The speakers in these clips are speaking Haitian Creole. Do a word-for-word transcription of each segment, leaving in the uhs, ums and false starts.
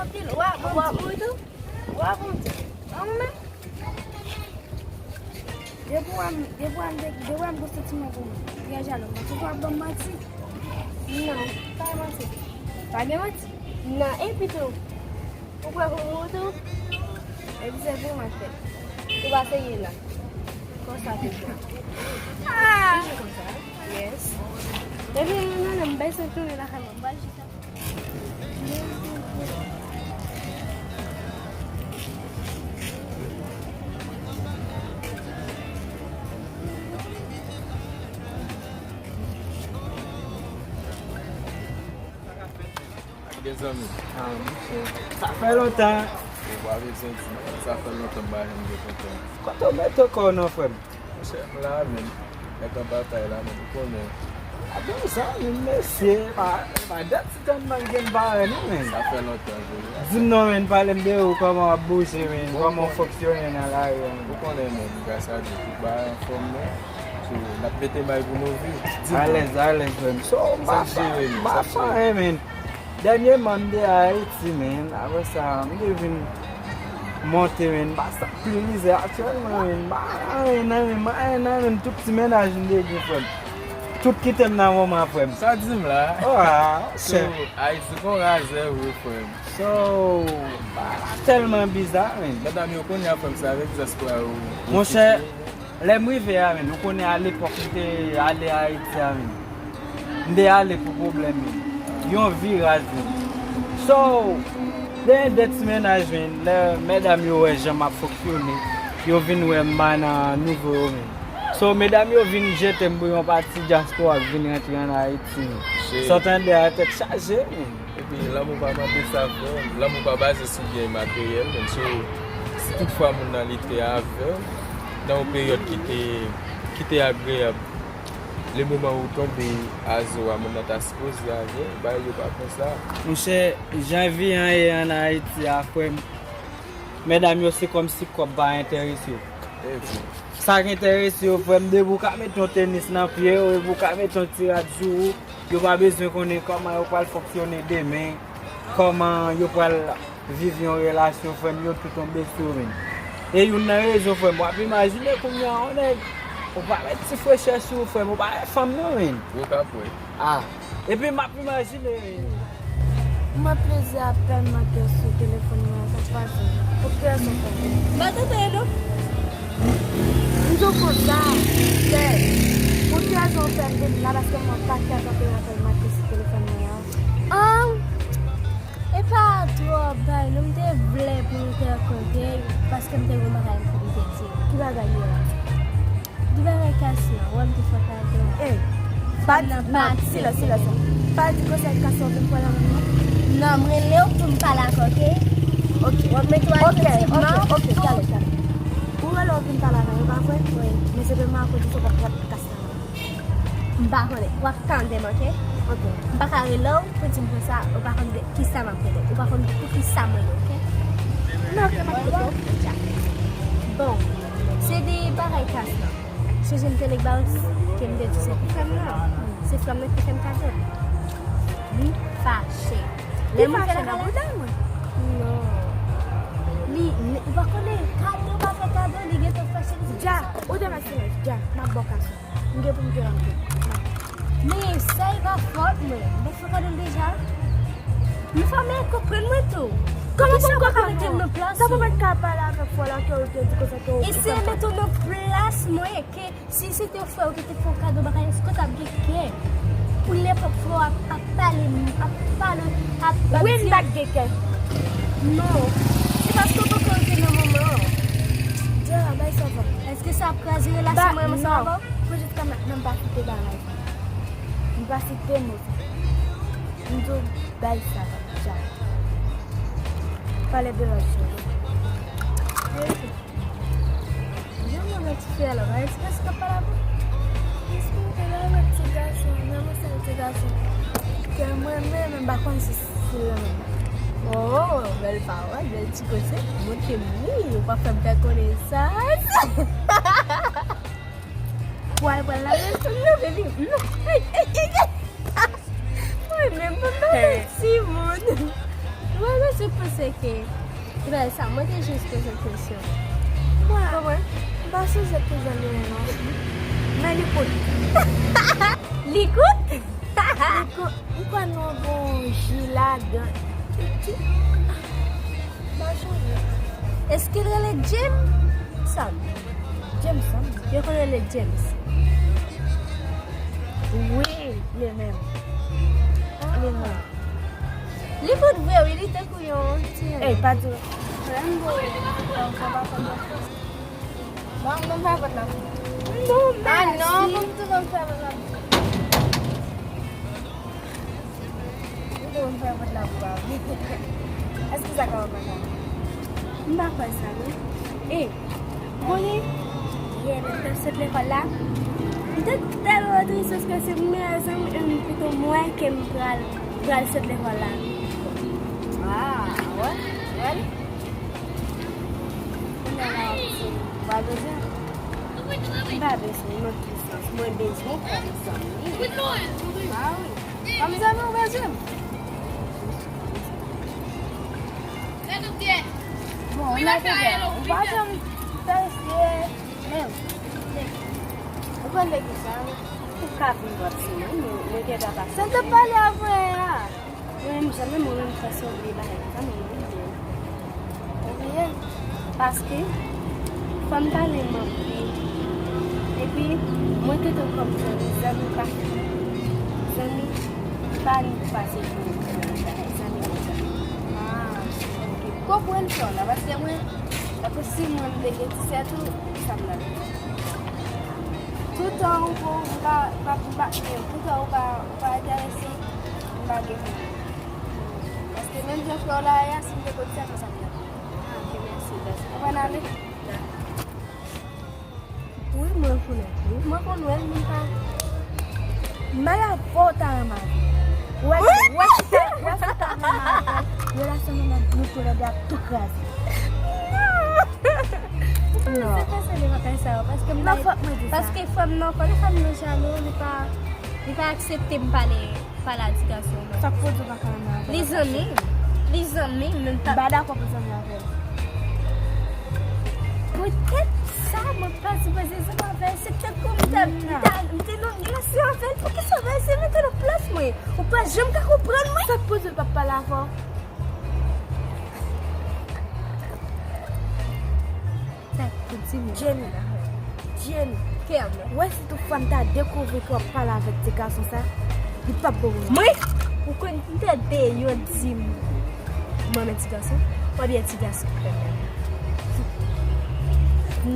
Anpil, w ap, w ap mouri tou? W ap mouri tou? An mwen menm? Depi w a m, depi w a m, depi w a m gon santiman pou mwen, trè jalou. Mwen toujou ap ban m manti. Non, pa manti. Pa gen manti. Non, epi tou, ou kwè pou mwen tou? Epi se pou mwen fè. Ou pa serye la. Konsa toujou. Ah! Toujou konsa. Yes. Epi, non, non, m bay sa tounen lakay mwen. M pral chita. Ak de zanmi. Ah, monchè. Sa fè lontan. Ou pa bezwen di non, sa fè lontan m pa janm gen kontan. Kote w mete kò w non, frè m? Monchè, m la menm. Nèg an batay la menm, ou konnen. A bon sa, menm mesye, pa, pa dat si tann mank gen bare non, menm. Sa fè lontan, vre. Di m non, menm, pale m de ou, kòman w ap bouje, menm, kòman w fonksyone nan lari a, menm. Ou konnen, menm, gras a Dye, tout bagay anfòm, menm. So, n ap mete may pou nou viv. Di m non. Alèz, alèz, menm. So, m pa fè, m pa fè anyen, menm. Dènyèman, m te Ayiti, menm. Apre sa, m te vin monte, menm. M pa sa pli mizè aktyèlman, menm. M pa anyen nan, menm. M pa anyen nan, menm. Tout ti mennaj m te gen, frè m. Tout kite m nan moman, frè m. Sa di m la. Oh, ah, so, Ayiti gon razè vre, frè m. So, pa tèlman biza, menm. Medam yo kounye a, frè m, se avèk zès pa yo. Monchè, lè m rive a, menm, ou konnen alepòk m te ale Ayiti a, menm. M te ale pou pwoblèm, menm. Yon vi raz, menm. So, gen de ti mennaj, menm, lè medam yo wè jan m ap fonksyone, yo vin wè m pa nan nivo yo, menm. So, medam yo vin jete m pou yon pati dyaspora k vin rantre ann Ayiti, menm. Sa w tande a tèt chaje, menm. Epi lanmou pa mande sa, frè m. Lanmou pa baze sou byen materyèl, menm. So, si toutfwa moun nan li te avè w nan yon peryòd ki te, ki te agreyab, le moman ou tonbe a zo a, moun nan ta sipoze avè w, bagay yo pa konsa. Monchè, jan vi an ye ann Ayiti a, frè m, medam yo se kòmsi kòb pa enterese yo. Epi? Sa k enterese yo, frè m, depi w ka mete yon tenis nan pye w, epi w ka mete yon ti rad sou ou, yo pa bezwen konnen kòman yo pral fonksyone demen, kòman yo pral viv yon relasyon, frè m, yo tou tonbe sou ou, menm. E youn nan rezon, frè m, w ap imajine kounye a, yon nèg, ou pa met ti frechè sou ou, frè m, ou pa wè fanm nan, menm. Yo ka kwè. Ah. Epi m ap imajine. Mwen plizyè apèl manke sou telefòn mwen, sa k pase? Pou ki rezon w fè m? M pa tande non. M di w konsa, sè, pou ki rezon w fè m vin la, paske mwen pa t ka kanpe apèl manke sou telefòn mwen an. An, e pa twòp bagay non, m te vle pou nou te rankontre, paske m te gen yon bagay pou m te di w. Ki bagay li ye la? Di bagay kas lan, wè m te fè kado. Ey, pa di, non, silans, silans, silans. Pa di konsèy kas lan w vin pran nan men mwen. Non, m rele w pou m pale ak ou, oke? Oke. W ap mete w ak oke, oke, oke, talè, talè. Ou rele w vin pale avè m, e pa vre? Wi. Men se te mwen ak ou di se w p ap pran kas lan. M pa konnen. W ap tande m, oke? Oke. M pa ka rele w pou di m konsa, ou pa konn de kisa m ap rele. Ou pa konn pou kisa m rele w, oke? Men oke, m ap koute w. Dja. Bon, se de bagay kas lan. Chonje m te nèg Baris ke m te di se pou frè m nan. Se frè m nan ki fè m kado. Li fache. Lè moun fè nan bouda mwen. Non. Li, li, ou pa konnen, kado pa fè kado, li gentan fache, li di. Dja, ou te mèt silans, Dja, m ap ba w kas lan. M gen pou m te rantre. Men sa e pa fòt mwen. Mwen fè kado l deja. Men fò mwen konprann mwen tou. Kòman pou m konprann ou? Sa pou mwen ka pale avèk frè w la ke ou te di konsa ke ou. Eseye mete w nan plas mwen, ke si se te frè w ki te fè w kado bagay, èske w t ap gen kè pou lèpòk frè w ap, ap pale, ap pale, ap, ap di. Wi, m t ap gen kè. Non. Se paske w poko rive nan moman an. Dja, bay sa va. Èske sa ap kraze relasyon mwen menm ansanm avè w? Pou jis kanmenm, non, m pa site bagay sa. M pa site mo sa. M di w bay sa, Dja. Pale de lòt jè. Jan mwen wè ti fi a la, pa eksprè s k ap pale avè w? Èske w te la wè ti gason an, menm yon sèl ti gason ke mwen menm, m pa konn si, si l renmen m. Oh, bèl pawòl, bèl ti koze. Montre m wi, ou pa fè m fè konesans. Pwal pral la menm? Non, baby, non. Ay, ay, ay, ay. Mwen menm, mwen pa wè timoun. Mwen wè Ti panse ke, bèl sa, mwen te jis poze kesyon. Mwen, mwen pa sonje ke jan li ye non. Men li kout. Li kout? Li kout. M kwè nou gon ji ladan. Ti, m pa sonje. Èske l rele Jameson? Jameson? Yo konn rele James. Wi, li menm. Li menm. Li kout vre wi, li tankou yon ti nèg. Ey, pa di. Frè m, bon, sa pa fè mwen. Bon, m fè vòt la. Non, ah non, mèsi. Pou m tou ban m fè vòt la. Pou m fè vòt la pou pa vre. Èske sa ka wè konsa? M pa kwè sa non. E, konnen, yè lè m t ap sot lekòl la, m te tèlman tris paske se premye zanmi m pito mwen ke m pral, pral sot lekòl la. Ah, wè, wè. Kounye a la w ap di m pa bezwen. M pa bezwen, non. Mwen bezwen kòm zanmi. Ah wi. Kòm zanmi ou bezwen m. Bon, ou nan te gen. Ou pa janm teste menm. Ou konn de ki sa? Ou ka vin dwat sou mwen, mwen, mwen gentan pase. Sa m t ap pale avè a. Mwen menm, zanmi mwen menm, fè se yon vye bagay konsa, mwen menm, mwen bliye. Ou bliye? Paske, fò m pale m anpil. Epi, mwen te tankou kòm zanmi, zanmi pa, zanmi pa ni pase pou zanmi mwen, zanmi. Ah, ok. Konprann sa w la, paske mwen, tankou si mwen m te gen ti sè tou, sa m t ap di. Toutan ou pa, ou pa, pa, pa, toutan ou pa, ou pa enterese, m pa gen pwoblèm. Paske menm jan frè w la ye a, si m te konn sa, konsa m t ap fè. Ah, ok, mèsi, mèsi. Ou konn ale? Wi, mwen konnen. Mwen konn wè l, men pa. M pa la fò w ta renmen avè l. Wè, wè si ta, wè si ta renmen avè l. Relasyon nou, nou toulède ap tou kraze. Non. Ou pa panse pase de bagay sa yo, paske m pa, paske frè m nan, konnen frè m nan jalou, li pa, li pa aksepte m pale, pale a ti gason nan. Sa k pwodui pa ka renmen avè l. Li zanmi m. Li zanmi m, men m pa. M pa dakò pou zanmi avè l. Poutèt sa, mwen pa sipoze zanmi avè l. Se tankou m ta, m ta, m te nan relasyon avè l. Poukisa w pa eseye mete nan plas mwen? Ou pa janm ka konprann mwen? Sa k pwodui l pa pale avè w? Sa k pou di m? Jenny. Jenny. Kè m. Wè si toutfwa m ta dekouvri ke w ap pale avèk ti gason sa, li p ap bon pou mwen. Mwen? Ou konn tande yo di m mwen renmen ti gason? Oubyen ti gason k renmen mwen?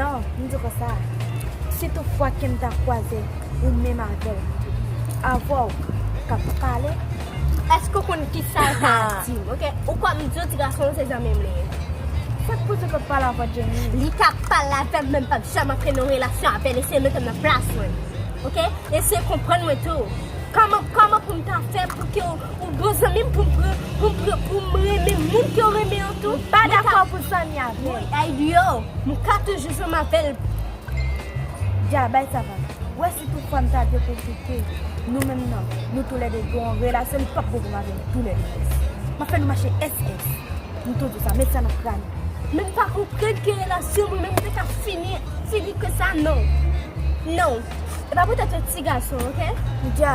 Non, m di konsa. Si toutfwa ke m ta kwaze ou menm avè l, avè w k ap pale. Èske w konn kisa l ka di m, oke? Ou kwè m di w ti gason se zanmi m li ye? Sa k pou di w p ap pale avè Jenny? Li ka pale avè m, men m p ap janm antre nan relasyon avè l. Eseye mete m nan plas mwen, oke? Eseye konprann mwen tou. Kòman, kòman pou m ta fè pou ke w, ou bon zanmi m, pou m pran, pou m pran, pou m renmen moun ke w renmen an tou? M pa dakò pou zanmi avè l. Ay yo, m ka toujou zanmi avè l. Dja, bay sa vag. Wè si toutfwa m ta dekouvri ke nou menm nan, nou toulède gen yon relasyon, li p ap bon pou m avè nou toulède. M ap fè nou mache S S. M tou di w sa, met sa nan kràn ou. Men m pa konprann ke relasyon mwen menm te ka fini, fini konsa, non. Non. E pa poutèt yon ti gason, oke? Dja,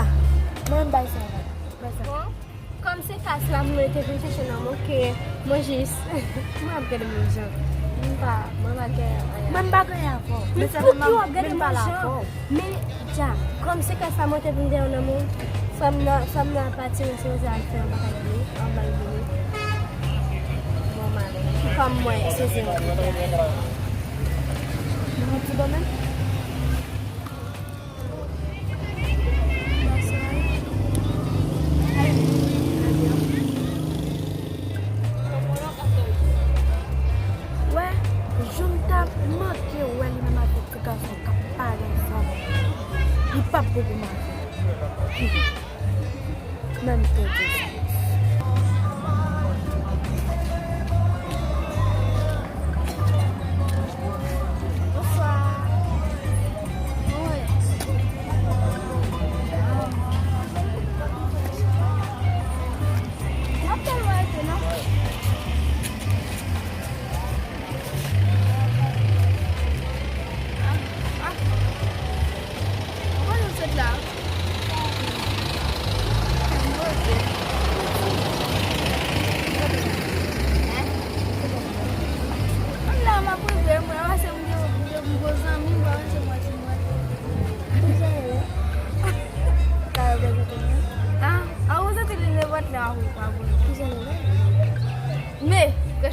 mwen menm bay sa vag. Bay sa. Bon. Kòm se ka sa la, mwen te vin chèche nan mwen ke mwen jis, mwen ap gade mwen jan. Mwen pa, mwen pa gen anyen. Mwen m pa gen anyen avè w. Men sèlman m ap vin pale avè w. Men, Dja, kòm se ka sa, mwen te vin dèyè w nan mwen. Frè m nan, frè m nan ap pati, mwen sipoze al fè yon bagay pou li, anvan l vini. Bon, m ale. Kòm mwen, se zero. Mwen ti bonè. Wè, jan m ta manke wè li menm avèk ti gason k ap pale ansanm. Li p ap bon pou m avè l. Menm te di. Bonswa. Wi. M ap fè l wè tou, non?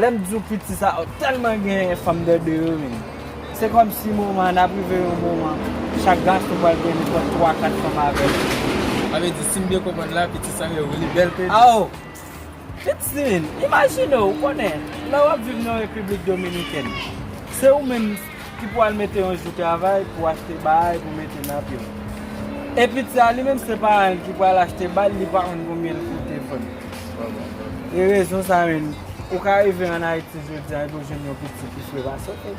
Lè m di w piti sa yo tèlman gen fanm dèyè yo menm. Se kòmsi moman an ap rive yon moman, chak gason pral gen nenpòt twa, kat fanm avè l. Sa vle di, si m byen konprann la, piti sa yo li bèl piti. Awo! Piti, imajine w, ou konnen, lè w ap viv nan Repiblik Dominikèn, se ou menm ki pou al mete yon jou travay pou achte bagay pou mete nan pye w. E piti a li menm se paran l ki pral achte ba l, li pa konn konbyen l koute fann. E rezon sa menm, ou ka rive ann Ayiti jodi a epi w jwenn yon piti ki fre pase w.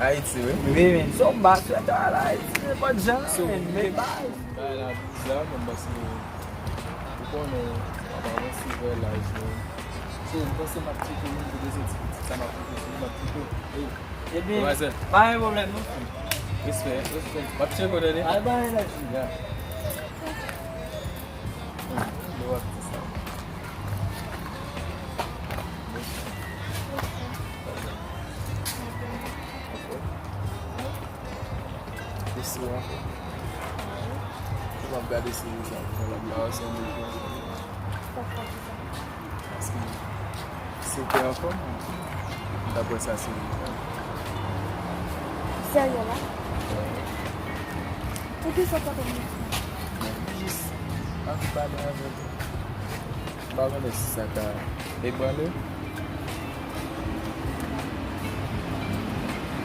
Ayiti, wi. Wi, men, so m pa swete w al Ayiti nenpòt jan, men, men baz. Bagay la bizarre, men, paske ou konnen, m ap avanse vè laj mwen. So, m panse m ap tcheke moun ki bezwen ti pitit sa, m ap tcheke sou li, m ap tcheke. Ebyen, pa gen pwoblèm non. Respè, respè. M ap tcheke w tande. Al bay enerji. Ya. Lè w ap di sa. Mesi ankò. M ap gade seri sa pou mwen la. Paske si w te anfòm, m t ap wè sa seri sa. Serye la? Wi. Poukisa w pa konn mwen? Mwen jis anvi pale avèk ou. M pa konnen si sa ka ebranle w.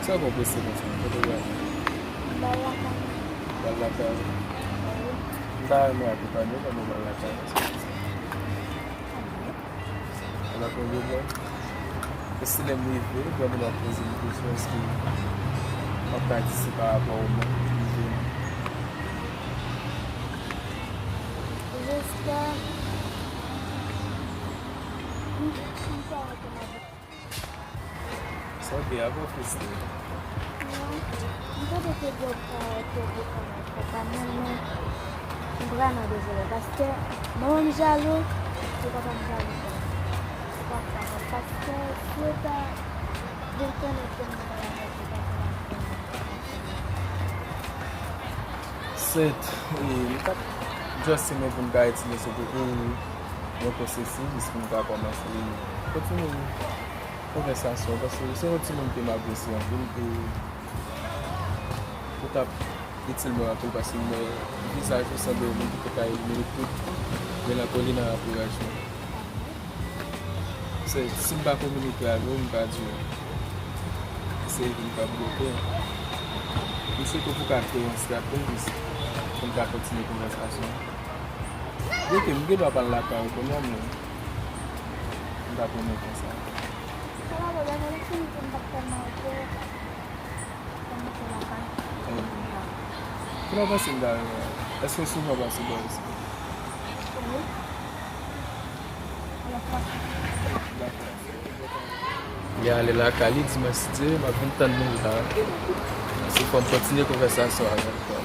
Sa w konn prese konsa? Kote w prale? M pral lakay mwen. Pral lakay ou? Wi. M ta renmen akonpanye w pandan w pral lakay ou. Anben. Anben, pa gen pwoblèm. Paske lè m rive, granmoun ap poze m kesyon, èske m ap ka di se pa rapò ou menm ki rive m? Jis ke m, m pa rekonèt. Sa w te a pwofesè? Non, m pa te di w pa te rekonèt papa m, men m vrèman dezole, paske manman m jalou, e papa m jalou tou. Se pa sa, paske si yo ta vin konnen ke m gen bagay avèk li, papa m ap konnen. Sèt, e, m t ap just renmen pou m ka itilize pou ou yon pwosesis pou m ka kòmanse kontinye konvèsasyon, paske se yon timoun ke m apresye anpil, e ou t ap itil mwen anpil, paske m wè vizaj ou sanble yon moun ki te ka elimine tout melankoli nan antouraj mwen. Se, si m pa kominike avè w, m ka di w se li ki ka bloke. M swete w pou w ka kreye yon estrateji pou n ka kontinye konvèsasyon. Ok, m gen dwa pral lakay ou kounye a, men m t ap renmen fè sa. Sa va, bòbè, mwen fini pou m t ap tèlman oke. Kòm mwen te lakay. Kile w panse m ta rive la? Èske w souvan pase bò isi? Wi. Yon lòt fwa. Dakò. Li ale lakay li, dimanch si Dye, m ap vin tann nou la. Se fò m kontinye konvèsasyon avè l.